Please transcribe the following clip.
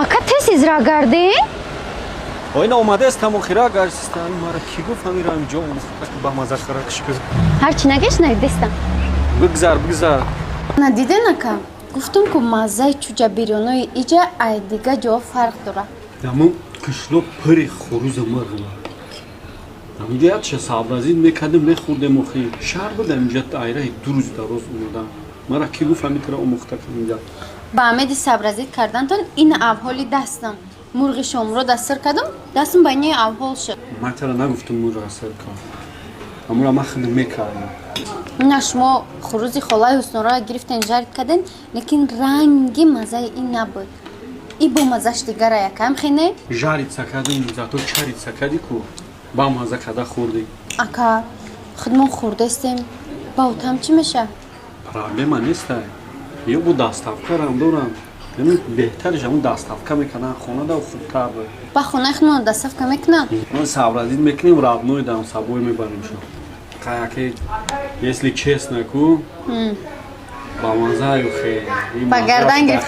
Ака, тез изра гардӣ. Оина омадааст, тамохира гарсиста. Мара ки гуфт, ҳамира ҷо ба маза харакш кӯ. Ҳарчи нагеш, надидестам. Бигзар, бигзар. Надиден, ака, гуфтум ку, маззаи чӯҷа бирёнои иҷа ай дига ҷо фарқ дорад. Дамо қишлоқ пири хуруза мурғ. Ҳаминҷо якча сообразить мекардем, мехӯрдем. Охи шаҳр будам, инҷа айраи 2 рӯз дароз омадам. Мара ки гуфт, ҳамитра омӯхта инҷа? Ба амеди сообразить кардантон ин авҳоли дастам. Мурғи шомро дастсир кардам, дастам ба инаи авҳол шуд. Ман тара нагуфтам мурға сир кар, амура ман худам мекардам. Ина шумо хурузи холаи Ҳуснора гирифтен, жарить карден, лекин ранги маззаи ин набуд. И бо маззаш дигара якам хене. Жариться кардем, зато чариться кардӣ ку, ба мазза карда хӯрдӣ. Ака, худмон хӯрдастем, ба утам чӣ меша? Проблема нестай, ё бо доставкарам дорам. Беҳтариш ҳамун доставка мекардан, хона да хубтар буд. Ба хонаи худмон доставка мекунам. Сообразить мекунем, родной дам сабой мебарем шо. Каяке, если честно ку, ба маззаю хе. Ба гардан гирифте.